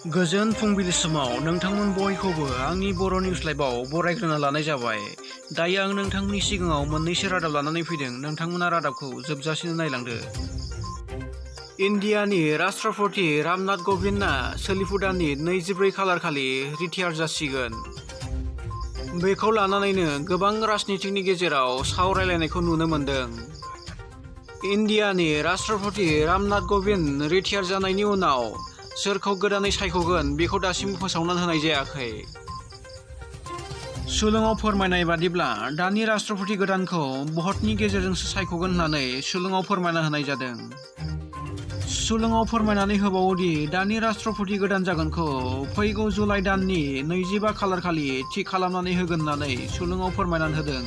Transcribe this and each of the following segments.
गोजोन फुंबिलि समाव नोंथांमोन बयखौबो आंनि बर' निउस लाइभआव बरायग्रोना लानाय जाबाय। दायो आं नोंथांमोननि सिगाङाव मोननैसो रादाब लानानै फैदों। नोंथांमोना रादाबखौ जोबजासिम नायलांदो। इन्डियानि राष्ट्रपति रामनाथ क'विन्दआ सोलिफु दाननि 24 खालार खालि रिटायार जासिगोन। बेखौ लानानैनो गोबां राजनितिकनि गेजेराव सावरायलायनायखौ नुनो मोन्दों। इन्डियानि राष्ट्रपति रामनाथ क'विन्द रिटायार जानायनि उनाव सोरखौ गोदानै सायख'गोन बेखौ दासिमबो फोसावनानै होनाय जायाखै। सुलुङाव फोरमायनाय बादिब्ला दानि राष्ट्रपति गोदानखौ भटनि गेजेरजोंसो सायख'गोन होननानै सुलुङाव फोरमायना होनाय जादों। सुलुङाव फोरमायनानै होबावोदि दानि राष्ट्रपति गोदान जागोनखौ फैगौ जुलाइ दाननि 25 खालार खालि थि खालामनानै होगोन होननानै सुलुङाव फोरमायनानै होदों।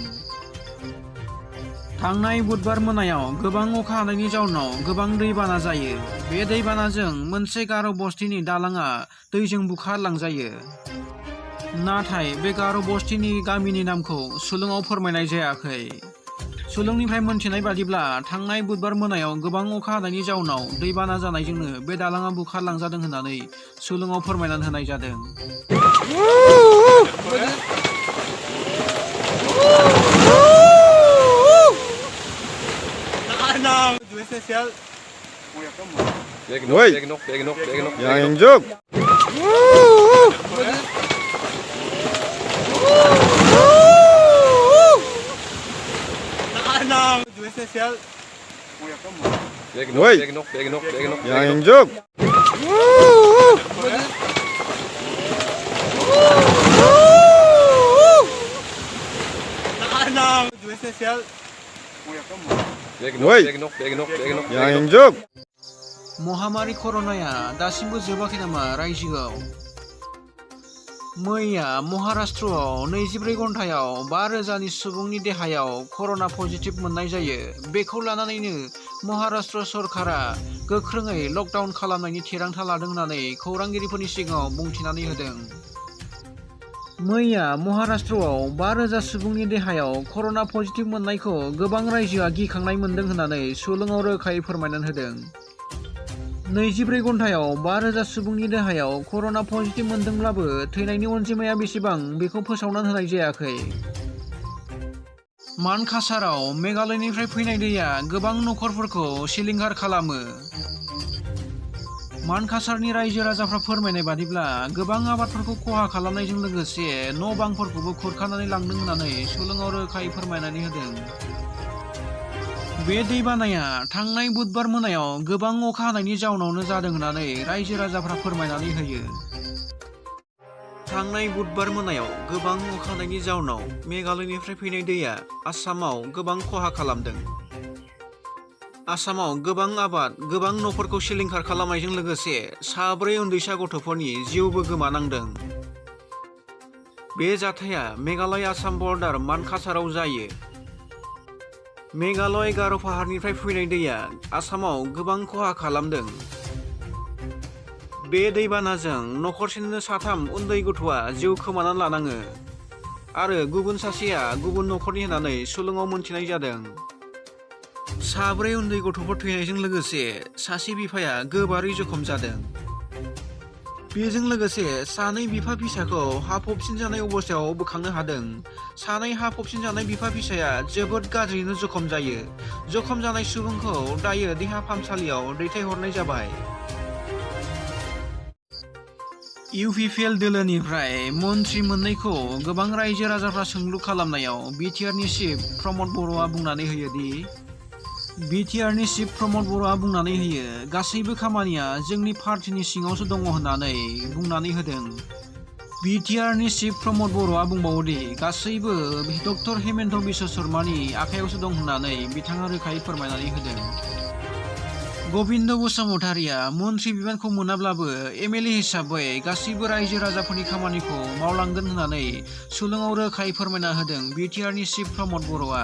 थांनाय बुधबार मोनायाव गोबां अखा हानायनि जाउनाव गोबां दैबाना जायो। बे दैबानाजों मोनसे गार' बस्तिनि दालांआ दैजों बुखारलांजायो। नाथाय बे गार' बस्तिनि गामिनि नामखौ सुलुङाव फोरमायनाय जायाखै। सुलुंनिफ्राय मोनथिनाय बादिब्ला थांनाय बुधबार मोनायाव गोबां अखा हानायनि जाउनाव दैबाना जानायजोंनो बे दालांआ बुखारलांजादों होननानै सुलुङाव फोरमायनानै होनाय जादों। Yang juk. Yang juk. Yang juk. महामारी कर'नाया दासिमबो जोबाखै नामा रायजोआव? मैया महाराष्ट्रआव 24 घन्टायाव 5,000नि सुबुंनि देहायाव कर'ना पजिटिभ मोननाय जायो। बेखौ लानानैनो महाराष्ट्र सरकारा गोख्रोङै लकडाउन खालामनायनि थिरांथा लादों होननानै खौरांगिरिफोरनि सिगाङाव बुंथिनानै होदों। मैया महाराष्ट्रआव 5,000 सुबुंनि देहायाव कर'ना पजिटिभ मोननायखौ गोबां रायजोआ गिखांनाय मोन्दों होननानै सुलुङाव रोखायै फोरमायनानै होदों। 24 घन्टायाव 5,000 सुबुंनि देहायाव कर'ना पजिटिभ मोनदोंब्लाबो थैनायनि अनजिमाया बेसेबां बेखौ फोसावनानै होनाय जायाखै। मानकासाराव मेघालयनिफ्राय फैनाय दैया गोबां नखरफोरखौ सिलिंखार खालामो। मानकासारनि रायजो राजाफ्रा फोरमायनाय बादिब्ला गोबां आबादफोरखौ खहा खालामनायजों लोगोसे न' बांफोरखौबो खुरखानानै लांदों होननानै सुलुङाव रोखायै फोरमायनानै होदों। बे दैबानाया थांनाय बुधबार मोनायाव गोबां अखा हानायनि जाउनावनो जादों होननानै रायजो राजाफ्रा फोरमायनानै होयो। थांनाय बुधबार मोनायाव गोबां अखा हानायनि जाउनाव मेघालयनिफ्राय फैनाय दैया आसामाव गोबां खहा खालामदों। आसामाव गोबां आबाद, गोबां न'फोरखौ सिलिंखार खालामनायजों लोगोसे 4 उन्दैसा गथ'फोरनि जिउबो गोमानांदों। बे जाथाया मेघालय आसाम बर्डार मानकासाराव जायो। मेघालय गार' पाहारनिफ्राय फैनाय दैया आसामाव गोबां खहा खालामदों। बे दैबानाजों नखरसेनिनो 3 उन्दै गथ'आ जिउ खोमानानै लानाङो आरो गुबुन सासेया गुबुन नखरनि होननानै सुलुङाव मोनथिनाय जादों। 4 उन्दै गथ'फोर थैनायजों लोगोसे सासे बिफाया गोबारै जखम जादों। बेजों लोगोसे 2 बिफा फिसाखौ हा फबसिनजानाय अबस्थायाव बोखांनो हादों। 2 हा फबसिनजानाय बिफा फिसाया जोबोद गाज्रियैनो जखम जायो। जखम जानाय सुबुंखौ दायो देहा फाहामसालियाव दैथायहरनाय जाबाय। इउपिपिएल दोलोनिफ्राय मन्त्रि मोननैखौ गोबां रायजो राजाफ्रा सोंलु खालामनायाव बिटिआरनि चिफ प्रमद बर'आ बुंनानै होयो गासैबो खामानिया जोंनि पार्टिनि सिङावसो दङ होननानै बुंनानै होदों। बिटिआरनि चिफ प्रमद बर'आ बुंबावोदि गासैबो डक्टर हेमन्त बिश्व शर्मानि आखायावसो दं होननानै बिथाङा रोखायै फोरमायनानै होदों। गबिन्द बसुमतारिया मन्त्रि बिबानखौ मोनाब्लाबो एमएलए हिसाबै गासैबो रायजो राजाफोरनि खामानिखौ मावलांगोन होननानै सुलुङाव रोखायै फोरमायना होदों बिटिआरनि चिफ प्रमद बर'आ।